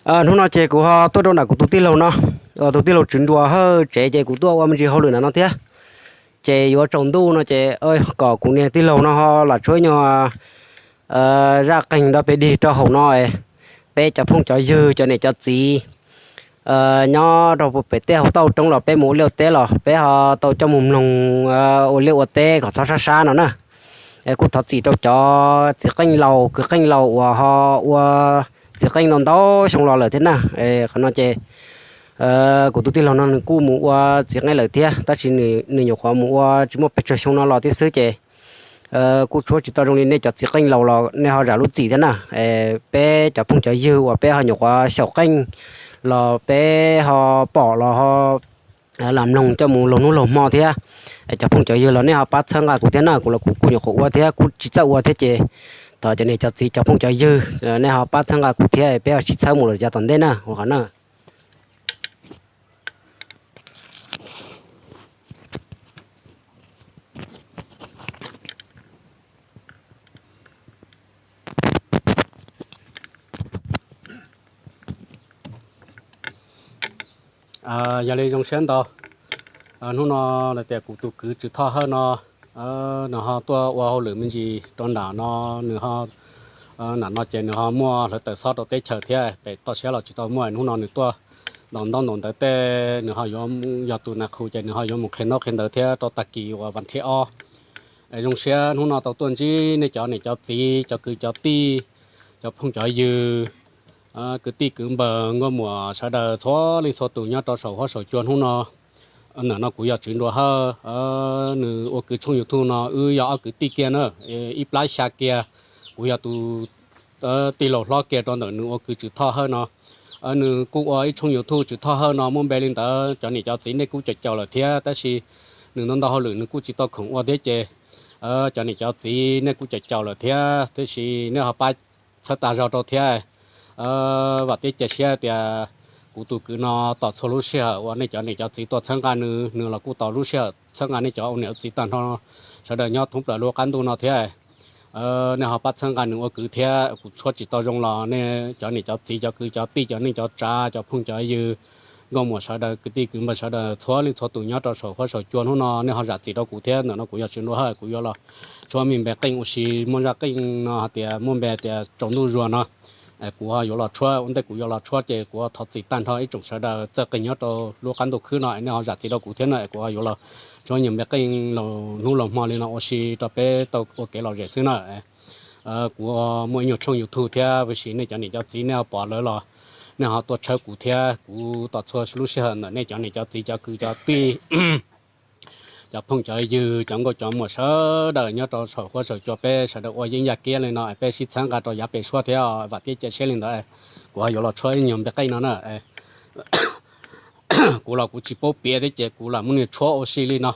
Hnub no ces kuv ho tuaj rau nram kuv tus tij laug no, tus tij laug Tswv Nruas Hawj tsev ces kuv tuaj ua me ntsis hauj lwm nram no thiab. Ces yuav tsaus ntuj no ces kom kuv niag tij laug no ho lam tshuab nyuag zaj qeeg rau peb dig rau hauv no, peb cov phooj cov ywg cov niam cov txiv nyob rau pem tej hauv tauj roob los peb mus ua liaj ua teb los peb ho tau coj mus mloog ua liaj ua teb kom txhob sab sab no na. Kuj thov txim rau cov txiv qeej laus kwv qeej laus uas ho ua txiv qeej ntau ntau xyoo los lawm thiab na. Qhov no ces kuv tus tij laug no nws kuj mus ua txiv qeej lawm thiab, tab sis nws nyuam qhuav mus ua tsis muaj pes tsawg xyoo no los thiab xwb ces kuj tshuab tsis tau zoo li nej cov txiv qeej laus los nej ho zam lub txim thiab na. Peb cov phooj cov ywg uas peb ho nyuam qhuav xyaum qeej los peb ho pom los ho lam mloog coj mus laug hnub laug hmo thiab. Cov phooj cov ywg los nej ho pab txhawb nqa kuv thiab na, kuv los kuv kuj nyuam qhuav ua thiab kuj tsis txawj ua thiab ces thov cov niam cov txiv cov phooj cov ywg nej ho pab txhawb nqa kuv thiab peb ho sib txhawb mus lawm yav tom ntej na, ua qhov na. Yog li zoo siab ntau, hnub no tias kuv tus kwv Tswv Thoj Hawj no, nws ho tuaj ua hauj lwm me ntsis rau nram no, nws ho, nram no ces nws ho muaj hluav taws xob rau teb chaws thiab pem toj siab los tsis tau muaj, hnub no nws tuaj ntaus ntaub ntaus ntawv tej, nws ho yuav yog tus nas khu ces nws ho yuav mus qhia ntaub qhia ntawv thiab rau tag kis uas vas thib ob. Zoo siab hnub no tau tuaj ntsib nej cov niam cov txiv cov kwv cov tij, cov phooj cov ywg, kwv tij kwv npawg nkauj muam sawv daws txhua leej txhua tus nyob rau saum huab saum cua hnub no. Ntawm no kuv yog Tswv Nruas Hawj, nws ua kwv tshooj YouTube no wb yog ob kwv tij kiag na, ib plab xya kiag. Kuv yog tus tij laug hlob kiag rau ntawm nws ua kwv Tswv Thoj Hawj no. Nws kuj ua ib tshooj YouTube Tswv Thoj Hawj no muaj npe li ntawd, cov niam cov txiv nej kuj caum caum lawm thiab, tab sis nws ntau ntau hauj lwm nws kuj tsis tau khoom ua thiab ces cov niam cov txiv nej kuj caum caum lawm thiab, tiam sis nej ho pab txhawb tag zog rau thiab. Vam thiab cia siab tias kuv tus kwv no tos txhua lub sij hawm uas nej cov niam cov txiv tuaj txhawb nqa nws, nws los kuj tos lub sij hawm txhawb nqa nej cov ua niam ua txiv tag nrho sawv daws nyob thoob plaws lub qab ntuj no thiab. Nej ho pab txhawb nqa nws ua kwv thiab, kuv tshuab tsis tau zoo los nej cov niam cov txiv cov kwv cov tij cov neej cov tsav cov phooj cov ywg nkauj muam sawv daws kwv tij kwv npawg sawv daws txhua leej txhua tus nyob rau saum huab saum cua hnub no nej ho zam txim rau kuv thiab. Ntawm no kuv yog Tswv Nruas Hawj, kuv yuav los tshuab me npe qeej ua si muaj zaj qeej no hais tias muaj npe tias tsaus ntuj zuag no. Kuv ho yuav los tshuab, ua ntej kuv yuav los tshuab ces kuv thov txim tag nrho ib tsoom sawv daws txawj qeej nyob rau lub qab ntuj khwb no, nej ho zam txim rau kuv thiab no, kuv ho yuav los tshuab nyuag npe qeej laug hnub laug hmo li no ua si rau peb tau ua kev lom zem xwb na. Kuv muaj ib nyuag tshooj YouTube thiab, tiam sis nej cov niam cov txiv nej ho pom lawm los nej ho tuaj tshawb kuv thiab, kuv tos txhua lub sij hawm ntawm nej cov niam cov txiv cov kwv cov tij, cov phooj cov ywg cov nkauj cov muam sawv daws nyob rau saum huab saum cua peb sawv daws ua yeeb yaj kiab li no peb sib txhawb nqa rau yav pem suab thiab. Vam thiab cia siab li ntawd, kuv ho yuav los tshuab ib nyuag npe qeej no na. Kuv los kuv tsis paub piav thiab ces kuv lam muab niag tshuab ua si li no.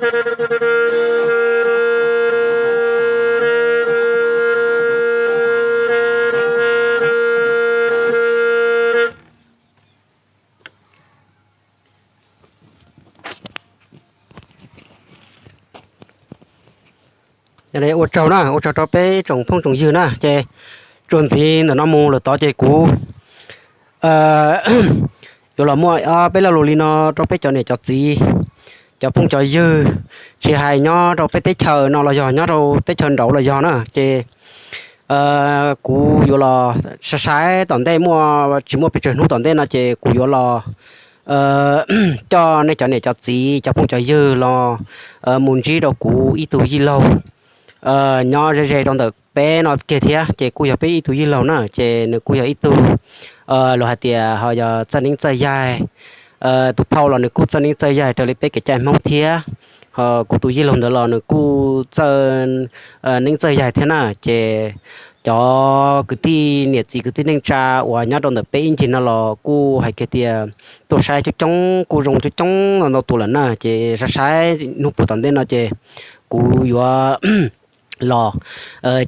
Ua tsaug na, ua tsaug rau peb tsoom phooj tsoom ywg na, ces txuas ntxiv ntawm no mus lawm tod ces kuv yuav los muaj peb lo lus li no rau peb cov niam cov txiv, cov phooj cov ywg, tsis hais nyob rau peb teb chaws no los yog nyob rau teb chaws nraud los yog na, ces kuv yuav los sai sai tom ntej, muaj tsis muaj pes tsawg hnub tom ntej no ces kuv yuav los coj nej cov niam cov txiv, cov phooj cov ywg los mus ntsib rau kuv ib tug yij laug nyob ze ze rau ntawm peb no kiag thiab, ces kuj yog peb ib tug yij laug na, ces nws kuj yog ib tug los hais tias ho yog txawj neeb txawj yaig. Tus phauj los nws kuj txawj neeb txawj yaig raws li peb kev cai Hmoob thiab, ho kuv tus yij laug ntawd los nws kuj txawj neeb txawj yaig thiab na, ces cov kwv tij niam txiv kwv tij neej tsa uas nyob rau ntawm peb ib ncig no los kuj hais kiag tias tuaj saib coob coob kuj zoo coob coob ntau tus lawm na, ces saib saib hnub puas tom ntej no ces kuv yuav los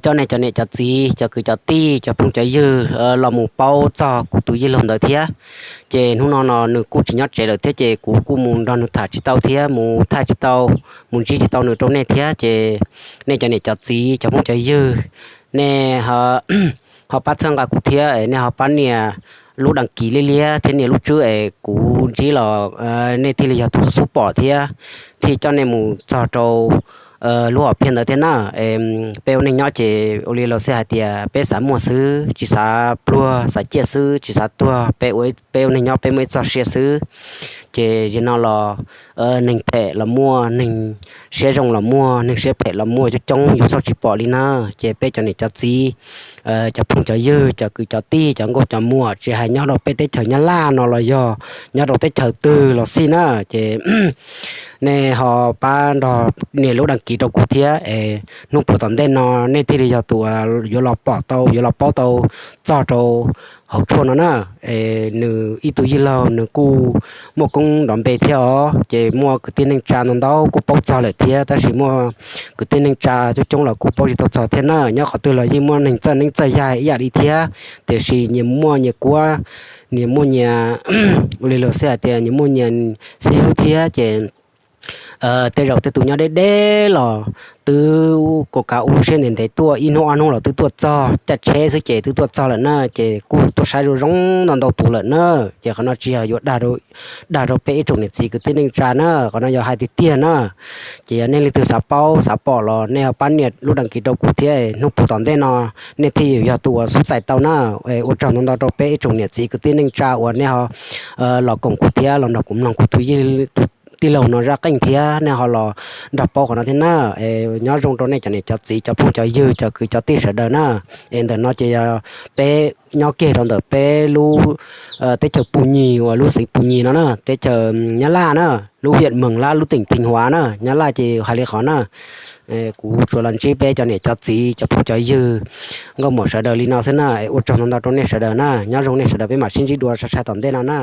coj nej cov niam cov txiv, cov kwv cov tij, cov phooj cov ywg los mus paub txog kuv tus yij laug ntawd thiab. Ces hnub no no nws kuj tsis nyob tsev lawm thiab ces kuv kuj mus nrog nws tham tsis tau thiab mus thaij tsis tau, mus ntsib tsis tau nws rau nej thiab ces nej cov niam cov txiv, cov phooj cov ywg, nej ho pab txhawb nqa kuv thiab, nej ho pab nias lub đăng ký liab liab thiab nias lub tswb es kuv ntsib los nej thiaj li yog tus xub pom thiab thiaj coj nej mus txog rau lub hom phiaj ntawd thiab na. Peb ua neej nyob ces ua li los xij hais tias peb xav muaj xwb tsis xav pluag, xav ciaj xwb tsis xav tuag, peb ua neej nyob peb muaj ib txoj sia xwb. Ces zaum no los neeg phem los muaj, neeg siab zoo los muaj, neeg siab phem los muaj coob coob yus txhob tsis pom li na. Ces peb cov niam cov txiv, cov phooj cov ywg, cov kwv cov tij, cov nkauj cov muam tsis hais nyob rau peb teb chaws Nyab Laj no los yog nyob rau teb chaws twg los xij na, ces nej ho pab nrog nias lub đăng ký rau kuv thiab es hnub puas tom ntej no nej thiaj li yog tus yuav los pom tau, yuav los paub tau txog rau hauv tshuaj no na. Nws ib tug yij laug nws kuj muaj koob nrov npe thiab os, ces muaj kwv tij neej tsa ntau ntau kuj paub txog lawm thiab, tab sis muaj kwv tij neej tsa coob coob los kuj paub tsis tau txog thiab na. Nyob qhov twg los yeej muaj neeg txawj neeb txawj yaig ib yam li thiab, tiam sis nyias muaj nyias kuab, nyias muaj nyias, ua li luag xij hais tias nyias muaj nyias xib hwb thiab ces tej zaum tej tus nyob deb deb los twb kuj kav ua lub siab ntev ntev tuaj, ib hnub ob hnub los twb tuaj txog, caij tsheb xwb ces twb tuaj txog lawm na, ces kuj tuaj saib zoo zoo ntau ntau tus lawm na. Ces qhov no tsis yog yuav dag rau peb ib tsoom niam txiv kwv tij neej tsa na, qhov no yog hais tiag tiag na. Ces yog nej leej twg xav paub xav pom los nej ho pab nias lub đăng ký rau kuv thiab, hnub puag tom ntej no nej thiaj yuav yog tus uas xub txais tau na. Ua tsaug ntau ntau rau peb ib tsoom niam txiv kwv tij neej tsa uas nej ho los koom kuv thiab los nrog kuv mloog kuv tus tij laug no zaj qeej thiab nej ho los nrog paub qhov no thiab na. Nyob zoo rau nej cov niam cov txiv, cov phooj cov ywg, cov kwv cov tij sawv daws na. Es ntawm no ces yog peb nyob kiag rau ntawm peb lub teb chaws Pus Nyis uas lub xeev Pus Nyis no na, teb chaws Nyab Laj na, lub huyện Mường Lát, lub tỉnh Thanh Hóa na, Nyab Laj ces hais li qhov na. Kuv tsuas los ntsib peb cov niam cov txiv, cov phooj cov ywg, nkauj muam sawv daws li no xwb na. Ua tsaug ntau ntau rau nej sawv daws na, nyob zoo nej sawv daws, peb mam sib ntsib dua sai sai tom ntej no na.